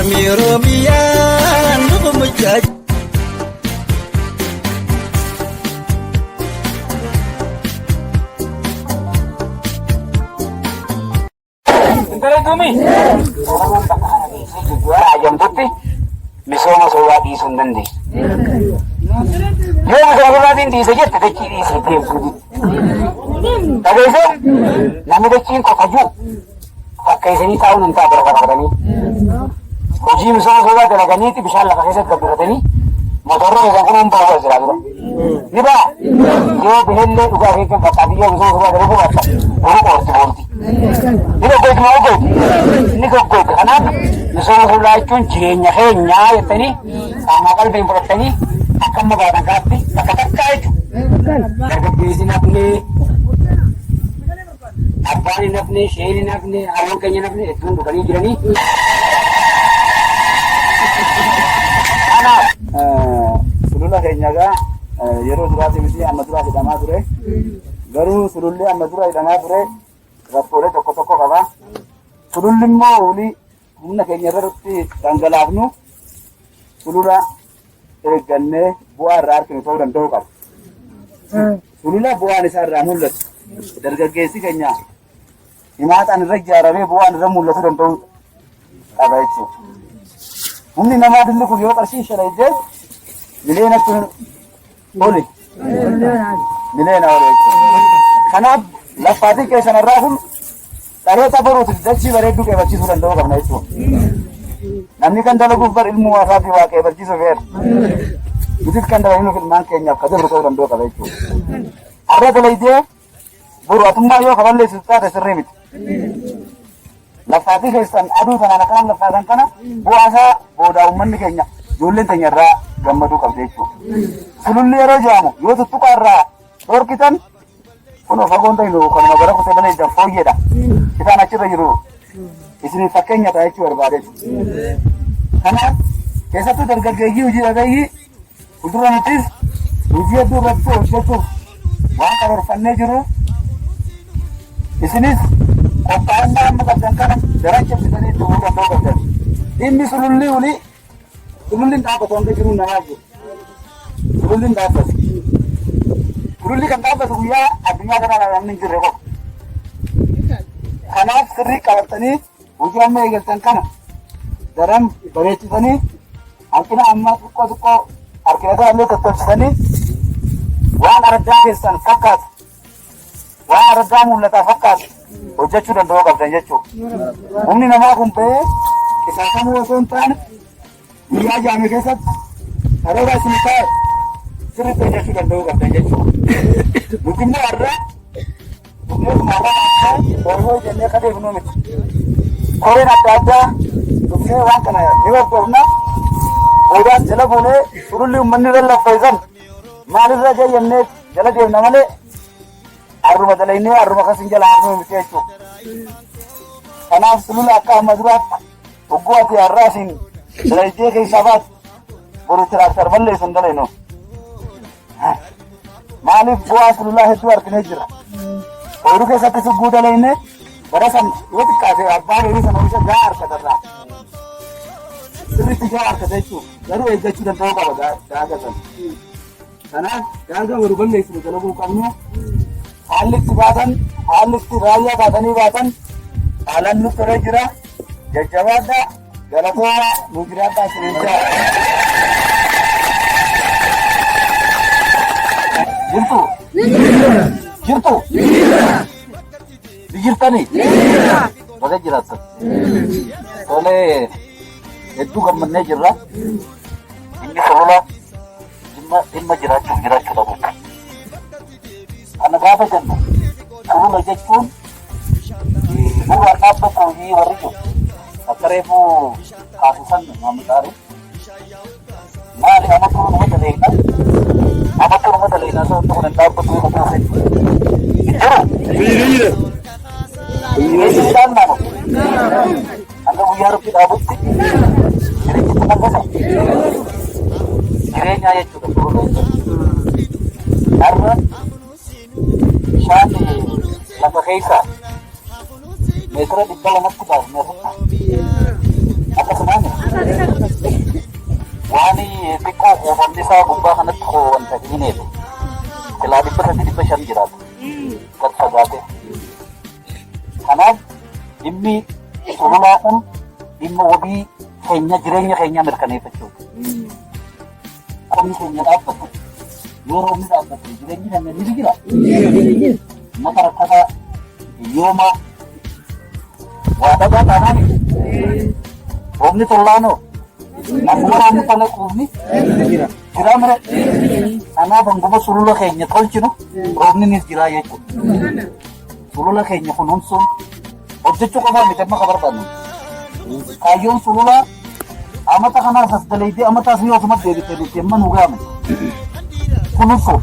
Mormii Oromiyaan nu bulchaa. Galatoomi. Oromoon bakka kana geessee guyyaa ajamtutti misooma sobaa dhiisuu hin dandeessu. Yoo misooma sobaatiin dhiise jette dachii dhiisee deemtuu jechuudha. Dhageessee namni dachiin qofa jiru bakka isinii taa'uun hin taatu lafa qabatanii. Hojii misooma sobaa dalaganiiti bishaan lafa keessatti gabbifatanii motorra keessan kun hin bahu jira dura. Ni ba'a. Yoo bihellee dhugaa keetiin fakkaatu yoo misooma sobaa dalaguu baatta boru qoorti boorti. Ni goggoyti moo goggoyti? Ni goggoyti. Kanaaf misooma sululaa jechuun jireenya keenyaa jettanii qaamaa qalbiin fudhattanii akka amma baatan kanatti bakka takkaa jechuudha. Dargaggeessi nafni, abbaan hin nafne, isheen hin nafne, haawwan keenya hin nafne hedduun dhufanii jiranii. Kanaaf Sulula keenya egaa yeroo duraati miti amma duraa hidhamaa ture. Garuu sululli amma dura hidhamaa ture rakkoolee tokko tokko qaba. Sululli immoo wulii humna keenya irratti dhangalaafnu sulula eeggannee bu'aa irraa arginu ta'uu danda'uu qaba. Sulula bu'aan isaa irraa mul'atu dargaggeessi keenya himaaxaan irra ijaaramee bu'aan irra mul'atuu danda'uu qaba jechuudha. Humni namaa dilli kun yoo qarshii shalaydee mileenatti oli. Mileena oli jechuudha. Kanaaf laffaatiin keessan irraa kun dhaloota boruutiif dachii bareedduu qeebalchiisuu danda'uu qabna jechuudha. Namni kan dalaguuf bar ilmuu isaatii waa qeebalchiisuuf heera. Nutis kan dalagnuuf ilmaan keenyaaf ka dabru ta'uu danda'uu qaba jechuudha. Har'a dalaydee boru atummaa yoo ka balleessitu taate sirrii miti. Laffaatii keessan aduu tanaan akkanaan laffaatan kana bu'aa isaa boodaa uummanni keenya ijoolleen teenya irraa gammaduu qabdi jechuudha. Sululli yeroo jedhamu yoo tuttuqaa irraa dhorkitan kunoo fagoon ta'inu kanuma gara kutee malee ijaan fooyyeedha. Isaan achirra jiru isiniif fakkeenya ta'a jechuu barbaadeeti. Kanaaf keessattuu dargaggeeyyii hojii dhabeeyyii fuuldura nutis hojii hedduu irratti hojjechuuf waan karoorfannee jiru isinis qophaa'ummaa amma qabdan kana daran cimsitanii itti fufuu danda'uu qabdan. Dhimmi sululli olii sululli hin dhaabbatu hanga jiru namaa jiru. Sululli hin dhaabbatu. Sululli kan dhaabbatu guyyaa addunyaa kana namni hin jirre qofa. Kanaaf sirrii qabattanii hojii amma eegaltan kana daran bareechisanii hanqina ammaa xiqqoo xiqqoo harkinataa illee tottolchisanii waan araddaa keessan fakkaatu waan araddaa mul'ataa fakkaatu hojjechuu danda'uu qabdan jechuudha. Humni namaa kun ba'ee qisaasamuu osoo hin taane guyyaa jaame keessatti karoora isin taa'e sirriitti hojjechuu danda'uu qabdan jechuudha. Nuti immoo har'a dhufneetuma har'a hooyhooy jennee akka deebinuu miti. Koreen adda addaa dhufnee waan kana ni hordofna. Boodaas jala buunee sululli uummanni irra laffeessan maalirra ga'e jennee jala deemna malee harruma dalaynee harruma kasin jala hafnuu miti jechuudha. Kanaaf sulula akka amma duraatti hogguu ati har'aa isin dalaydee keessaa baatu boru tiraaktar balleessu hin dalaynu. Maaliif bu'aa sululaa hedduu arginee jira. Ooyiruu keessatti sugguu dalayne bara san yoo xiqqaate abbaan ooyiruu sana oomisha gahaa argata irraa. Sirriitti gahaa argata jechuudha. Garuu eeggachuu danda'uu qaba daaga sana. Kanaaf daaga boru balleessinu dalaguu qabnu haalli itti baatan haalli itti raayyaa baatanii baatan haalaan nutti tolee jira. Jajjabaadhaa galatoomaa nu jiraadhaa isiniin jira. Jirtu? Jirtu? Ni jirtanii? Baga jiraattan. Tolee hedduu gammannee jirra. Inni sulula dhimma dhimma jiraachuuf jiraachuu dhabuudha. Kana gaafa jennu sulula jechuun nurraan dhaabbatu hojii warri jiru akka reefuu kaasisan maamixaari. Maali amatu numa daleena amatu numa daleena osoo inni kun hin dhaabbatu yoo ta'u hin jiru. Dhiyeessiidhaan nama hanga guyyaa rabbi dhaabutti jireenyi itti mul'ata. Jireenyaa jechuudha sulula jechuudha. Har'a bishaan lafa keessaa meetira 200tti baasne asitti. Akkasumaan isaa gubbaa kanatti koo wanta hineetu. Silaa 300 500 jiraata. Gad fagaate. Kanaaf dhimmi sululaa kun dhimma wabii keenya jireenya keenya mirkaneeffachuudha. Qonni keenya dhaabbatu yoo roobni dhaabbate jireenyi keenya ni jira. Mata rakkataa yooma waa dhabaa taanaan roobni tollaanoo akkuma roobni tole quufni jira mire. Kanaaf hanguma sulula keenya tolchinu roobni nis jira jechuudha. Sulula keenya kunuunsuun hojjechuu qofaa miti amma ka barbaadnu. Kaayyoon sululaa amata kanaas as dalaydee amataas ni osuma deebitee deebitee amma nu gaame. Kunuunsuuf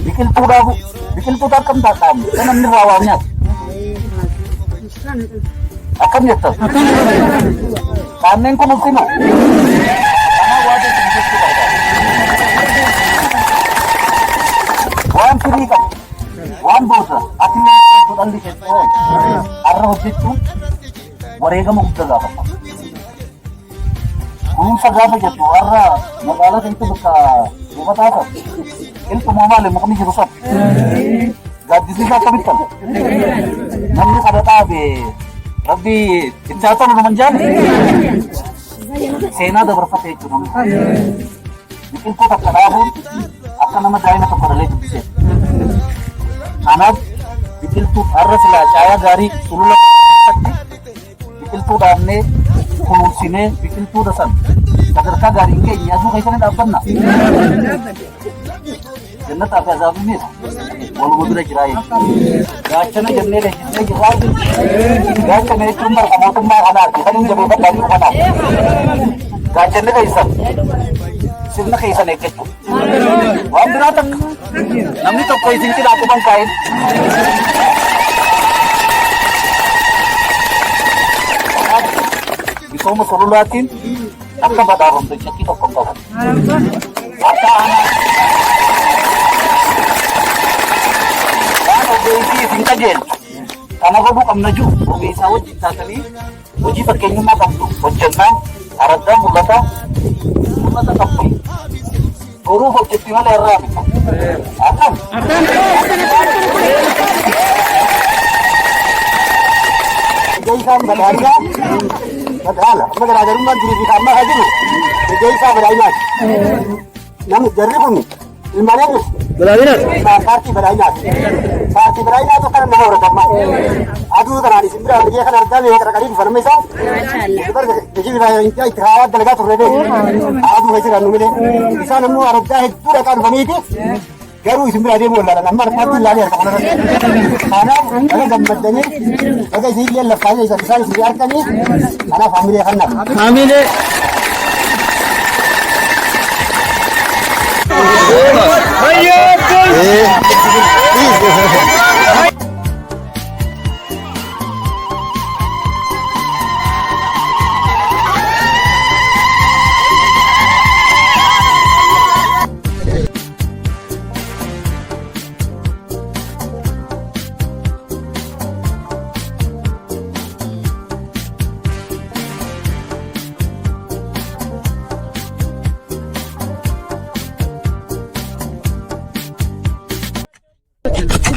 biqiltuu dhaabu biqiltuu akkam dhaabne kan namni irraa waa nyaatu. Akkam jettan? Dhaabneen kunuunsinu. Kanaaf waa jechuu barbaada. Waan firii qabu. Waan booda ati illee dhalli keessa har'a hojjechuun wareegama guddaa gaafata. Kunuunsa gaafa jettu har'a magaalaa keessa bakka buufataa sana qilxumaa maali mukni jiru sana gaaddisni isaa akkamitti kana namni kana dhaabe rabbi itti haa tolu naman jaale seenaa dabarfate jechuudha namni. Biqiltuu takka dhaabuun akka nama daa'ima tokko dhalee guddisee. Kanaaf biqiltuu har'a silaa caayaa gaarii sulula keessatti biqiltuu dhaabnee kunuunsinee biqiltuu san sadarkaa gaariin keenya aduu keessa ni dhaabbanna. Jannataa fi azaabnis waluma bira jiraa jechuudha. Gaachana jennee leenjisnee jirraa jechuudha. Gaachana jechuun barka mootummaa kanaati. Kan hin jabeeffadhaa jiru kanaati. Gaachanni keessan sirna keessan eeggachuu. Waan biraa takka namni tokko isin cinaa quban kaa'in. Misooma sululaatiin akka badhaafamtu shakkii tokko hin qabu. Akka aanaa waan ogeessii isin qajeelchu kana godhuu qabna jiru ogeessaa wajjin taatanii hojii fakkeenyummaa qabdu hojjannaan araddaan mul'ata mul'ata qabdi. Boruuf hojjetti malee irraa miti. Akkam? Egeessaan badhaadhinaa badhaala. Amma garaagarummaan durii fi ammaa kan jiru egeessaa badhaadhinaati. Namni jarri kun ilmaan eenyu? Badhaadhinaati. Paartii badhaadhinaati. Paartii badhaadhinaatu akkana nama horata amma. Aduu kanaan isin bira argee kan argaa mee qarqarii dhufa nama isaa. Itti haawaa dalagaa turre beeku. Aduu keessa jiran nu malee. Isaan ammoo argaa hedduu dhaqaa dhufaniiti. Garuu isin bira deemuu wallaalan amma harkaatti ilaalee harka kanarratti. Kanaaf baga gammaddanii baga isin illee lakkaa'ee isaan isin harkanii kanaaf hamilee kannaaf. Hamilee.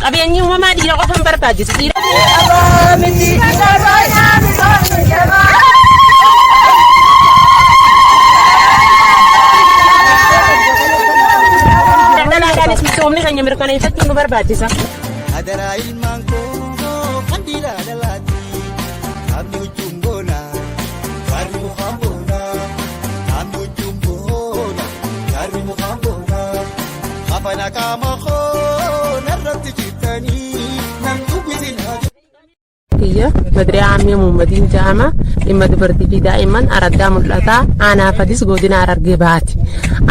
Qabeenyi uumamaa dhiira qofa hin barbaachisu. Dhiira Dhalaadhaanis misoomni keenya mirkaneeffachuun nu barbaachisa. Adaraa ilmaan koo kan dhiiraa dhalaati. Qaamni huccuun goona, gaarri mukaan boona. Qaamni huccuun goona, gaarri mukaan boona. Hafana qaama koo narratti jirtanii nan dubbisinaa. Kiyya Badriyaa Ammee Muhammadiin jedhama. Dhimma dubartii fi daa'imman araddaa mul'ataa aanaa Fadis godina Harargee Bahaati.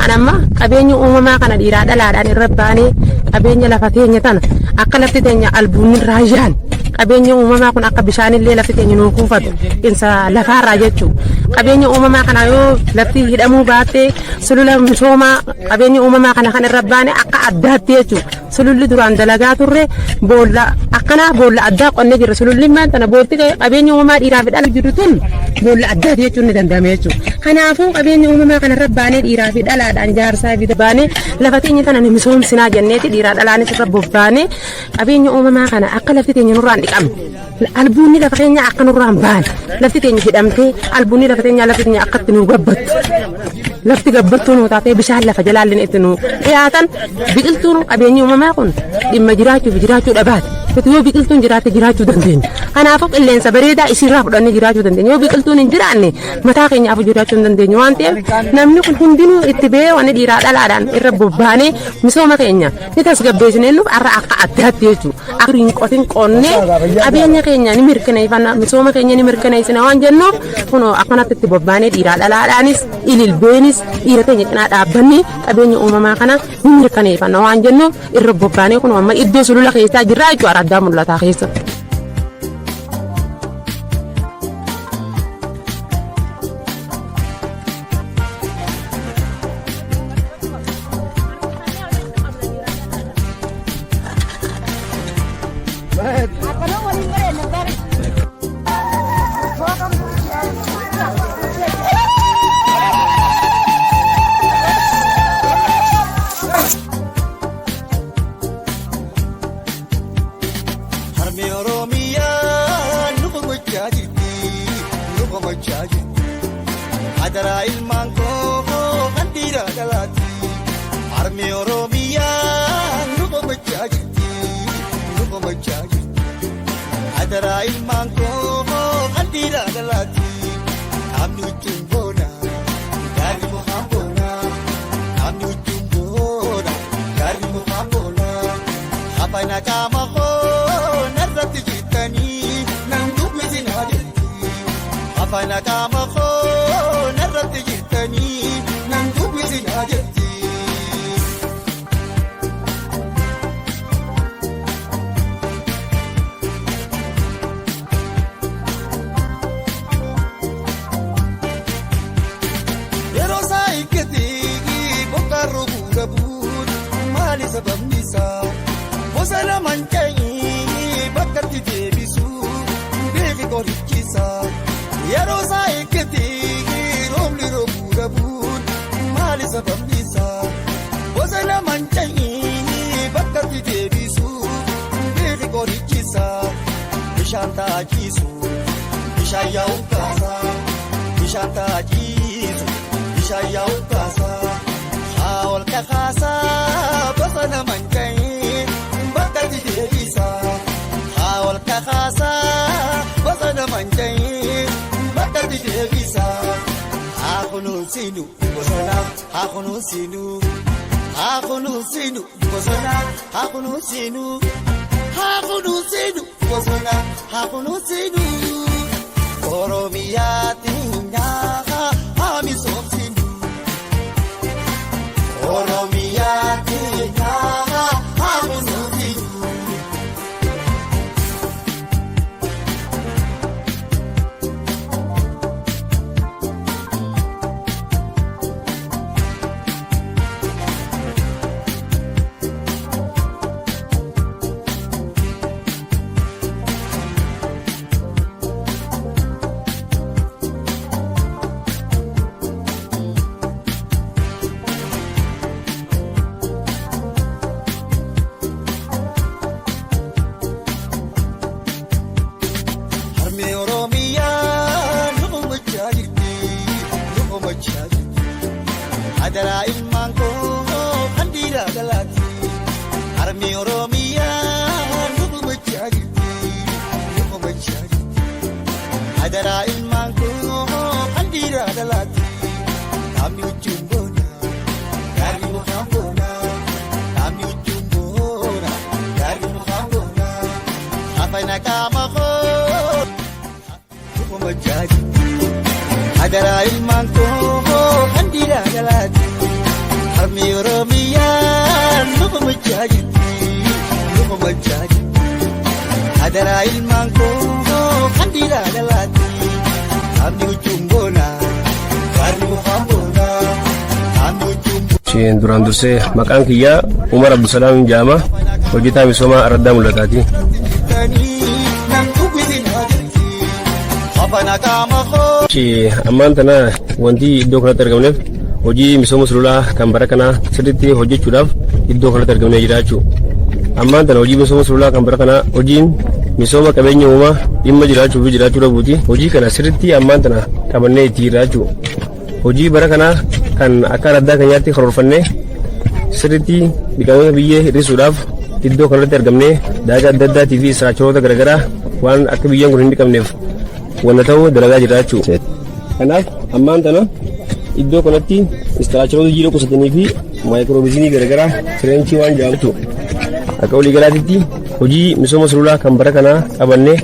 An amma qabeenya uumamaa kana dhiiraa dhalaadhaan irra baanee qabeenya lafa teenya tana akka lafti teenya albuunni irraa yaane qabeenya uumamaa kun akka bishaanillee lafti teenya nuu kuufatu insa lafaarraa jechuudha. Qabeenya uumamaa kana yoo lafti hidhamuu baattee sulula misoomaa qabeenya uumamaa kana kan irra baane akka addaatti jechuudha. Sululli duraan dalagaa turre boolla akkanaa boolla addaa qonnee jirra. Sululli maan tana boolti qabeenya uumamaa dhiiraa fi dhala jiru tun boolla addaati jechuun ni danda'ama jechuudha. Kanaafuu qabeenya uumamaa kanarra baanee dhiiraa fi dhalaadhaan jaarsaa fi baanee lafa teenya tana ni misoomsinaa jenneeti dhiiraa dhalaanis irra bobbaanee qabeenya uumamaa kana akka lafti teenya nurraa hin dhiqamne albuunni lafa keenya akka nurraa hin baane lafti teenya hidhamtee albuunni lafa teenya lafti teenya akka itti nu gabbattu lafti gabbattuu nu taatee bishaan lafa jalaalleen itti nu dhiyaatan biqiltuun qabeenyi uumamaa kun dhimma jiraachuu fi jiraachuu dhabaati. Nuti yoo biqiltuun jiraatte jiraachuu dandeenya. Kanaafuu qilleensa bareedaa isiirraa fudhannee jiraachuu dandeenya. Yoo biqiltuun hin jiraanne mataa keenyaaf jiraachuu hin dandeenyu waan ta'eef namni kun hundinuu itti ba'ee wanni dhiiraa dhalaadhaan irra bobbaanee misooma keenya ni tasgabbeessinee nuuf har'a akka addaatti jechuudha. Akka hin qotin qonnee qabeenya keenya ni mirkaneeffanna misooma keenya ni mirkaneessina waan jennuuf kunoo akkanatti itti bobbaanee dhiiraa dhalaadhaanis ililbeenis dhiira keenya cinaa dhaabbannee qabeenya uumamaa kana ni mirkaneeffanna waan jennuuf irra bobbaanee kunoo amma iddoo sulula keessaa jirra jechuudha araddaa mul'ataa keessa. Harmee Oromiyaa nu boqochaa jirti, nu boqochaa jirti. Adaraa ilmaan koo kan dhiiraa dhalaati. Harmee Oromiyaa nu boqochaa jirti, nu boqochaa jirti. Adaraa ilmaan koo kan dhiiraa dhalaati. Qaamni huccuun boona, gaarri mukaan boona. Qaamni huccuun boona, gaarri mukaan boona. Hafana qaama koo narratti jirtanii nan dubbisinaa jirti. Hafana qaama koo narratti jirtanii nan dubbisinaa jirti. Yeroo isaa eeggatee bokkaan roobuu dhabuun maali sababni isaa? Bosona manca'ee bakka itti deebisu beeki qorichisa. Yeroo isaa eeggatee roobni roobuu dhabuun maali sababni isaa? Bosona manca'ee bakka itti deebisu beeki qorichisa. Bishaan taajisu bishaan yaa'u kaasa. Bishaan taajisu bishaan yaa'u kaasa. Haa ol kakaasa bosona manca'ee bakka itti deebisa. Haa ol kakaasa bosona manca'ee bakka itti deebisa. Haa kunuunsinu bosona haa kunuunsinu. Haa kunuunsinu bosona haa kunuunsinu. Haa kunuunsinu bosona haa kunuunsinu. Oromiyaa teenyaa haa misoomsinu. Oromiyaa teenyaa haa kunuunsinu. Harmee Oromiyaa nu boqochaa jirti, nu boqochaa jirti. Adaraa ilmaan koo kan dhiiraa dhalaati. Harmee Oromiyaa nu boqochaa jirti, nu boqochaa jirti. Adaraa ilmaan koo kan dhiiraa dhalaati. Qaamni huccuun boona, gaarri mukaan boona. Qaamni huccuun boona, gaarri mukaan boona. Hafana qaama koo. Dhufuma jirti. Adaraa ilmaan koo kan dhiiraa dhalaati. Harmee Oromiyaa dhufuma jirti. Dhufuma jirti. Adaraa ilmaan koo kan dhiiraa dhalaati. Qaamni huccuun boona, gaarri mukaan boona. Qaamni huccuun Duraan dursee maqaan kiyyaa Umar Abdusalaam Jaama, hojjetaa misoomaa Araddaa Mul'ataati. Ammaan tana wanti iddoo kanatti argamneef hojii misooma sululaa kan bara kanaa sirriitti hojjechuudhaaf iddoo kanatti argamnee jira jechuudha. Ammaan tana hojii misooma sululaa kan bara kanaa, hojiin misooma qabeenya uumamaa dhimma jiraachuu fi jiraachuu dhabuuti. Hojii kana sirriitti ammaan tana qabannee itti jirra jechuudha. Hojii bara kanaa kan akka araddaa keenyaatti karoorfannee sirriitti dhiqamoota biyyee hir'isuudhaaf iddoo kanatti argamnee daagaa adda addaatii fi istiraakcharoota garaagaraa waan akka biyyeen kun hin dhiqamneef wanta ta'u dalagaa jirra jechuudha. Kanaaf ammaan tana iddoo kanatti istiraakcharoota jiidha qusatanii fi micro basinii garaagaraa trenchii waan jedhamu. Akka waliigalaatitti hojii misooma sululaa kan bara kanaa qabannee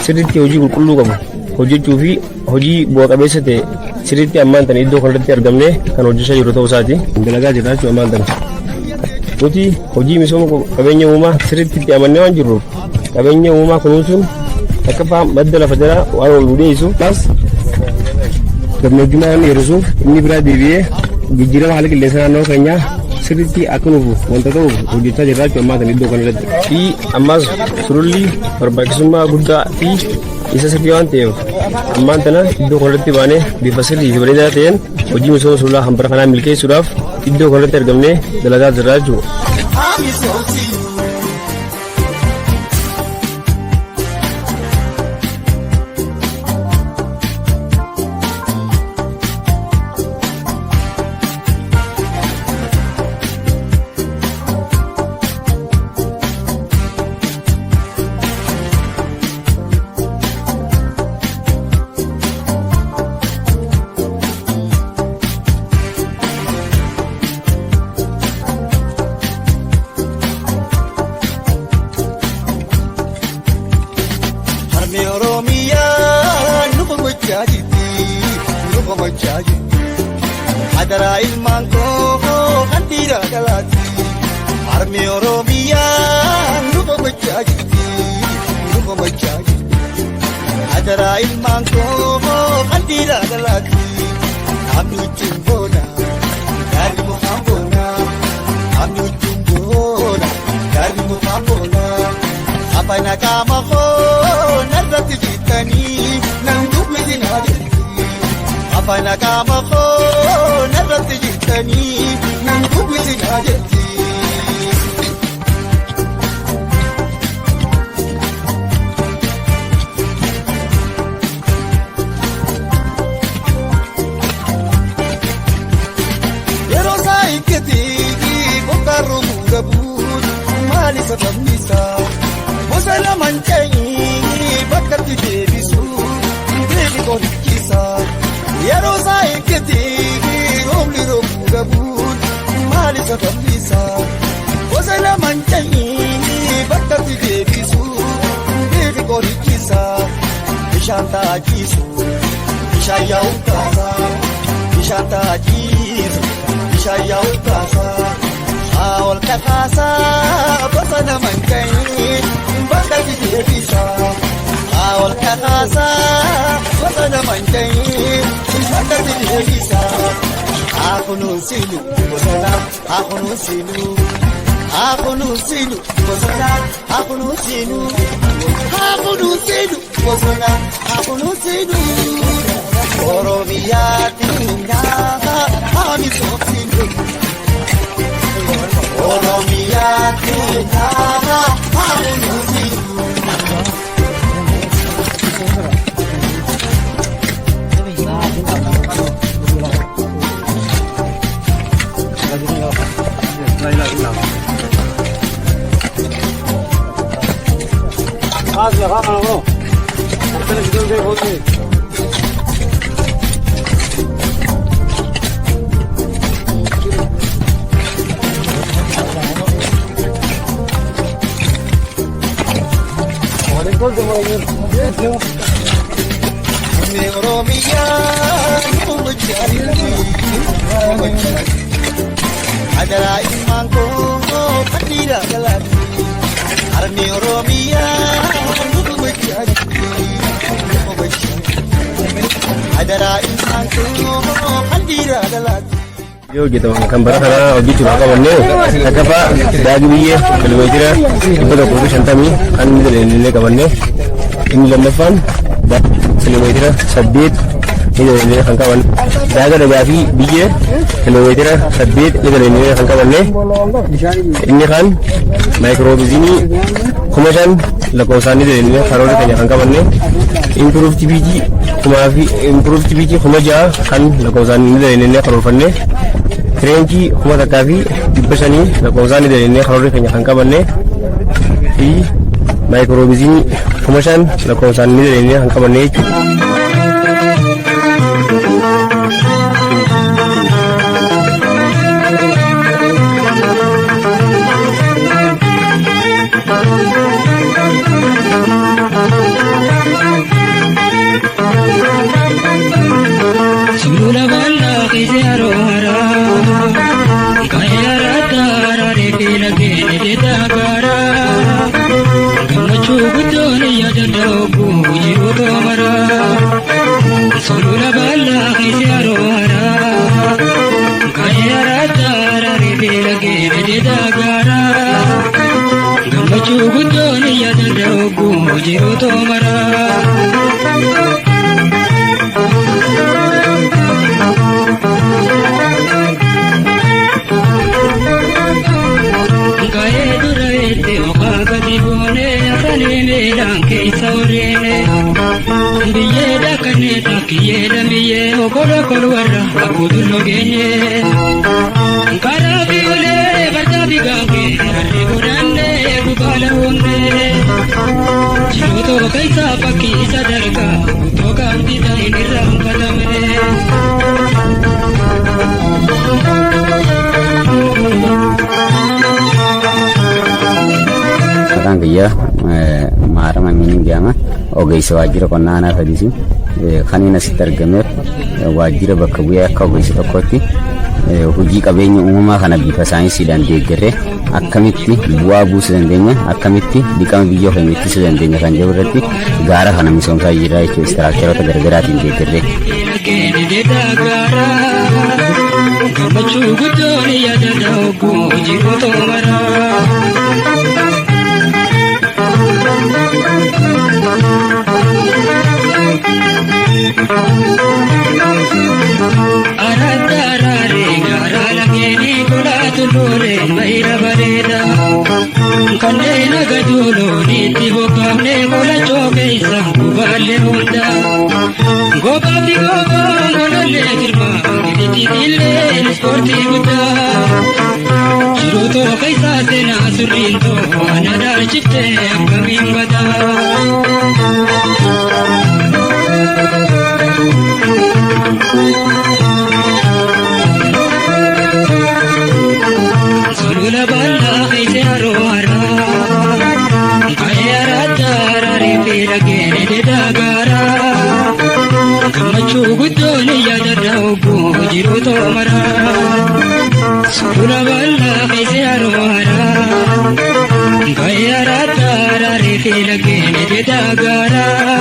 sirriitti hojii qulqulluu qabu hojjechuu fi hojii bu'a qabeessa ta'e sirriitti ammaan tana iddoo kanatti argamnee kan hojjechaa jiru ta'uu isaati. Dalagaa jirra jechuudha ammaan tana. Nuti hojii misooma qabeenya uumamaa sirriitti itti amannee waan jirruuf, qabeenya uumamaa kunuunsuun takkaffaa madda lafa jalaa waan ol dhiyeessu, gammoojjummaa waan hir'isuuf, inni biraa deebi'ee jijjiirama haala qilleensa naannoo keenyaa sirriitti akka nuuf wanta ta'uuf hojjechaa jirra jechuudha ammaa kana iddoo kanarratti. Fi ammaas sululli barbaachisummaa guddaa fi isa sirrii waan ta'eef, ammaan tana iddoo kanarratti baanee bifa sirrii fi bareedaa ta'een hojii misooma sululaa kan bara kanaa milkeessuudhaaf iddoo kanarratti argamnee dalagaa jirra jechuudha. Harmee Oromiyaa nu boqochaa jirti, nu boqochaa jirti. Adaraa ilmaan koo kan dhiiraa dhalaati. Harmee Oromiyaa nu boqochaa jirti, nu boqochaa jirti. Adaraa ilmaan koo kan dhiiraa dhalaati. Namni wajjin boona, gaarri mukaan boona. Namni wajjin boona, gaarri mukaan boona. Afaan qaama koo narratti jittanii nan dubbisinaa jirti. Afaan qaama koo narratti jittanii nan dubbisinaa jirti. Yeroo isaa eeggatee bokkaan roobuu dhabuun maali sababni isaa? Bosona manca'ii bakkatti deebisu deebi qorichisa. Yeroo isaa eeggatee roobni roobuu dhabuun maali sababni isaa? Bosona manca'ii bakkatti deebisu deebi qorichisa. Bishaan taachisu, bishaan yaa'u kaasa, bishaan taachisu, bishaan yaa'u kaasa. Haa ol kakaasaa bosona manca'ii bakkatti deebisa. Haa ol kakaasaa bosona manca'ii bakkatti deebisa. Haa kunuunsinu bosona, haa kunuunsinu. Haa kunuunsinu bosona, haa kunuunsinu. Haa kunuunsinu bosona, haa kunuunsinu. Oromiyaa teenyaa haa misoomsinu. Oromiyaa teenyaa haa kunuunsinu. Harmee Oromiyaa nu bulchaa jirti. Adaraa ilmaan koo kan dhiiraa dhalaati. Harmee Oromiyaa nu bulchaa jirti. Adaraa ilmaan koo kan dhiiraa dhalaati. Yoo hojjetaman kan bara kanaa hojjechuudhaaf qabanne takkaffaa daakii biyyee kiiloomeetira 150 kan inni daleenillee qabanne, inni lammaffaan kiiloomeetira 8 ni daleenillee kan qabanne, daaga dhagaa fi biyyee kiiloomeetira 8 ni daleenillee kan qabanne, inni kaan maayikiroobizinii 5,000 lakkoofsaan ni daleenillee karoora keenya kan qabanne, improve TPG kumaa fi improve TPG 6,000 kan lakkoofsaan ni daleenillee karoorfanne, tireenkii 1,500 lakkoofsaan ni daleenillee karoora keenya kan qabanne fi maayikiroobizinii 5,000 lakkoofsaan ni daleenillee kan qabanne jechuudha. Sulula bal'aa keessa yeroo haraa Ka'ee araaddaa araaree fi lageen deedaa gaaraa Gammachuu guddoon yaadadha ogguu jiruu toomaraa. Sulula bal'aa keessa yeroo haraa Ka'ee araaddaa araaree fi lageen deedaa gaaraa Gammachuu guddoon yaadadha ogguu jiruu toomaraa. Ka'ee dura itti okaa gadi buunee afanii miilaan keessa oreene. Biyyee daakannee takkiyyee lammiyyee okola kolwarra akkuutulloo geenye. Karaa fi ulee fardaa fi gaangee harree godhannee gubaala uumne. Jiruutoo keessaa fakkii sadarkaa guutuu qaamti ta'in irraa uumfatamne. Maqaan kiyya Maarama Miniin jedhama. Ogeessa waajjira qonnaa aanaa Fadisi. Kan inni asitti argameef waajjira bakka bu'ee akka ogeessa tokkootti hojii qabeenya uumamaa kana bifa saayinsiidhaan deeggarree akkamitti bu'aa buusuu dandeenya, akkamitti dhiqama biyyoo keenya ittisuu dandeenya kan jedhu irratti gaara kana misoomsaa jirra jechuudha, istiraakcharoota garaagaraatiin deeggarree. Gammachuu guddoon yaadadha ogguu jiruu toomaraa. Aradda araaree gaaraa lageenii golaa tulluuree mayra bareeda. Kanneen aga duulooniitti bobbaafnee qolachoo keessa gubaallee hunda. Gobaa fi gobaa golollee jirma giditiitillee ispoortii guddaa. Jiruutoo keessa seenaa sirriin too ana dhaalchiftee akkamiin badaa. Sulula bal'aa keessa yeroo haraa Ka'ee araddaa araaree fi lageen deedaa gaaraa. Gammachuu guddoon yaadadha ogguu jiruu toomaraa. Sulula bal'aa keessa yeroo haraa Ka'ee araddaa araaree fi lageen deedaa gaaraa.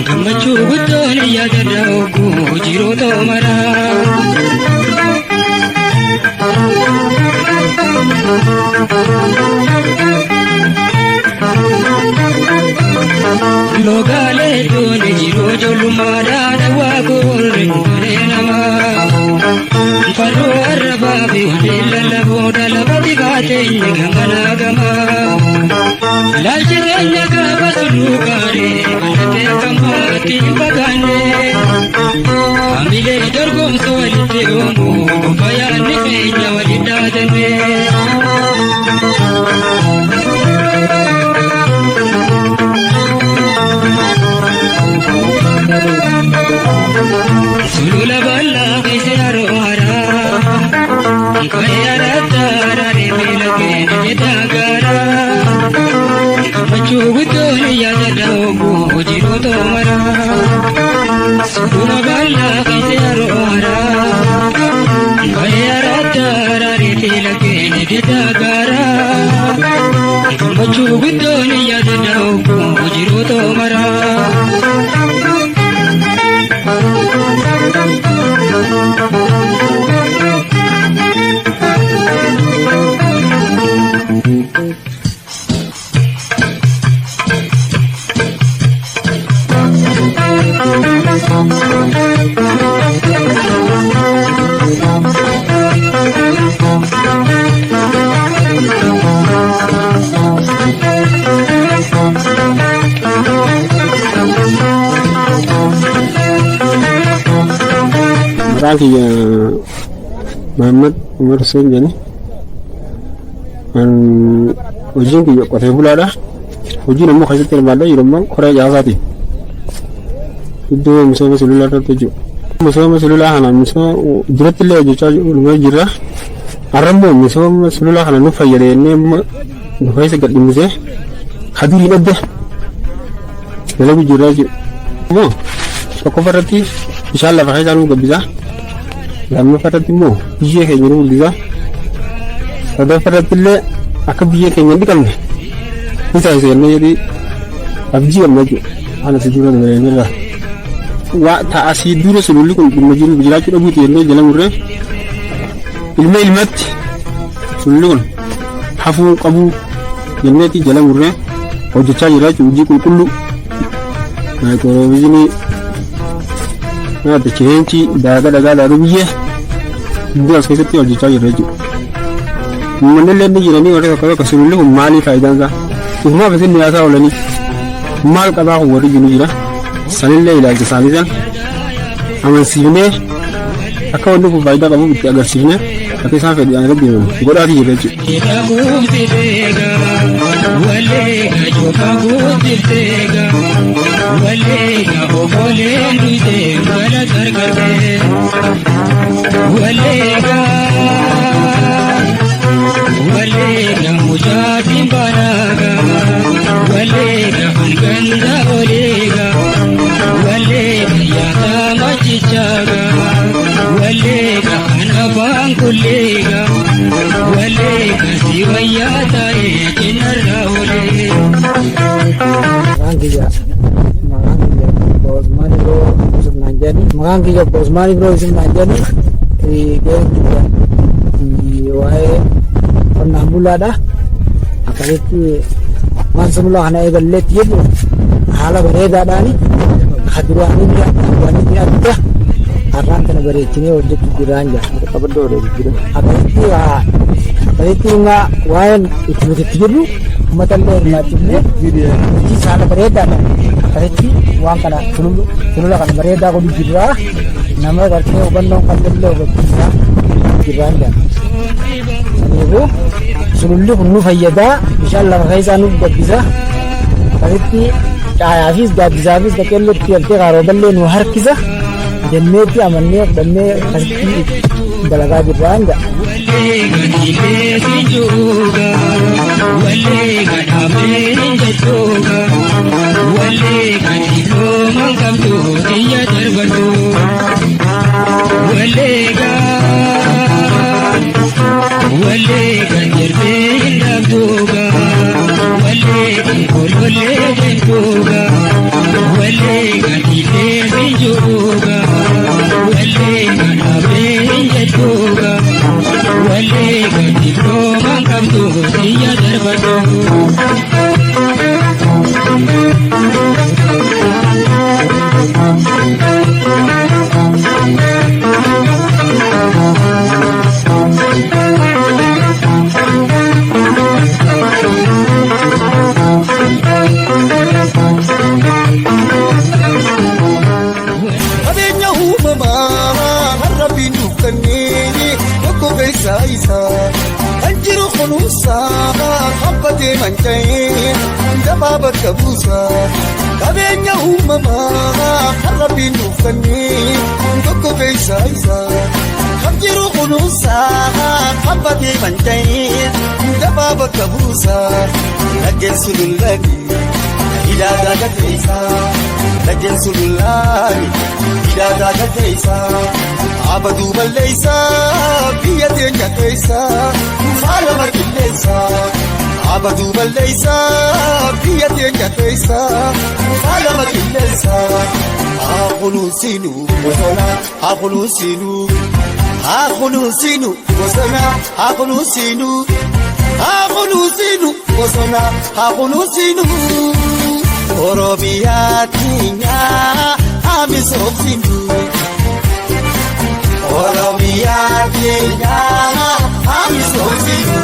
Gammachuu guddoon yaadadha ogguu jiruu toomaraa. Logaalee doonii jiruu ijoollummaadhaa dhawaa goorre goonee namaa. Farroo arrabaa fi waliin lallaboodha lafa dhibaateenye gamanaa gamaa. Ilaalchi keenya gaafa sulluu gaaree baratee akka maatii hin fagaanne. Hamilee dorgomsa walitti uumuu qofa yaadni keenya waliin dhaadanne. Sulula bal'aa keessa yeroo haraa Ka'ee araddaa araaree fi lageen deedaa gaaraa. Gammachuu guddoon yaadadha ogguu jiruu toomaraa. Sulula bal'aa keessa yeroo haraa Ka'ee araddaa araaree fi lageen deedaa gaaraa. Gammachuu guddoon yaadadha ogguu jiruu toomaraa. Maqaan kiyya Mahammad Umar Hussein jedhani. Hojiin kiyya qotee bulaadha. Hojiin ammoo keessatti hirmaadha yeroo ammaa koree caasaati. Iddoo misooma sululaa irratti jechuudha. Misooma sululaa kana misooma duratti illee hojjechaa jirra. Har'a immoo misooma sululaa kana nu fayyada jennee nu keessa gad dhimmisee kaduriin adda dalagu jirra jechuudha. Immoo tokkoffaa irratti bishaan lafa keessaa nu gabbisa. Lammaffaa irratti immoo biyyee keenya nu guddisa. Sadaffaa irratti illee akka biyyee keenya hin dhiqamne ni taasisa jennee jedhii abdii qabna jechuudha. Haala si dura dabalee waa ta'asii dura sululli kun dhimma jiru jiraachuu dhabuuti jennee jala murree ilma ilmatti sululli kun hafuu qabu jenneeti jala murree hojjechaa jira jechuudha. Hojii qulqulluu maayikiroovizinii cheenchii daagaa dhagaa daaduu biyyee hundi as keessatti hojjechaa jirra jechuudha. Uummanni illee ni jiranii warri tokko tokko sululli kun maalii faayidaan isaa? Ufumaaf isin dhiyaataa oolanii maal qabaa kun warri jiru jira. Sanillee ilaalcha isaanii san amansiifnee akka wanni kun faayidaa qabu itti agarsiifnee akka isaan fedhan irratti deeman godhaatii jirra jechuudha. Wallega mucaatiin banaaga, wallega hanganda olega, wallega yaada machichaaga, wallega kan afaan kulleega, wallega si wayyaa ta'ee cinarra olee. Maqaan kiyya maqaan kiyya Obbo Usmaan Ibroo Yusuf naan jedhani. Maqaan kiyya Obbo Usmaan Ibroo Yusuf naan jedhani. Gaheen kiyya waa'ee qonnaan bulaadha. Akkasitti waan sulula kana eegalleetti jedhu haala bareedaadhaani ka duraanii bira duraanii adda har'aan kana bareechinee hojjechuu jiraan jira. Akkasitti akkasitti waa'een itti nuti itti jirru uummata illee hirmaachifnee hojii haala bareedaadhaan akkasitti waan kana sulula kana bareedaa godhu jirraa nama gartee hubannoo qabnillee hubachiisaa jirraan jira. Kanaafuu sululli kun nu fayyadaa, bishaan lafa keessaa nuuf gabbisa, akkasitti caayaafis gaaddisaafis qaceellotti galtee kaarooballee nu harkisa jenneetti amannee fudhannee akkasitti dalagaa jirraan jira. Wallega dhiibbee sinjuuga, wallega dhaabee jechuuga, wallega dhiibboo qabdu xiyya darbadhu. Wallega wallega darbee hin dhabduuga, wallega golollee deemtuuga, wallega dhiibbee sinjuuga, wallega dhaabee jechuuga. Wallega dhiibboo qabdu xiyya darbadhu. Qabeenya uumamaa har'a nuuf kennee tokko keessaa isaa kan jiru kunuunsaa hambatee manca'ee gabaa bakka buusaa. Qabeenya uumamaa har'a nuuf kennee tokko keessaa isaa kan jiru kunuunsaa hambatee manca'ee gabaa bakka buusaa. Laggeen sululani hidhaa gateessaa, laggeen sululaani hidhaa gateessaa. Abaduu balleessaa biyya teenya keessaa faala marqilleessaa. Abaduu balleessaa biyya teenya keessaa faala marqilleessaa. Haa kunuunsinu bosona, haa kunuunsinu, haa kunuunsinu bosona, haa kunuunsinu, haa kunuunsinu bosona, haa kunuunsinu. Oromiyaa teenyaa haa misoomsinu. Oromiyaa teenyaa haa misoomsinu.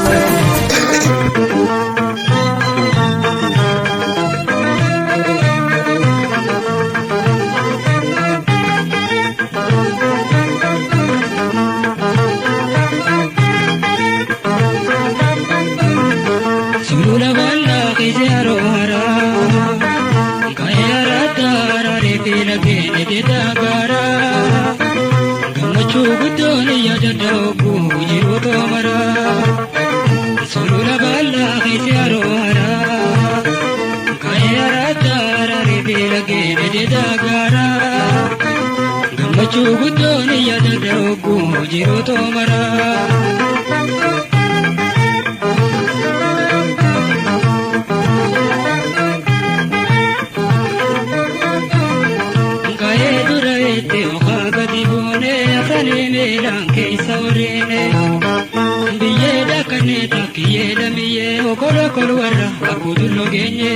Gammachuu guddoon yaadadha ogguu jiru toomara. Sulula bal'aa keessa yeroo haraa. Ka'ee aradda araaree beelagee dheedee gaara. Gammachuu guddoon yaadadha ogguu jiru toomara. Ka'ee dura itti okaa gadi buunee afanii miilaan keessa wareene. Biyyee daakannee takkiyyee lamiyyee okolo kol warra akkuutulloo geenye.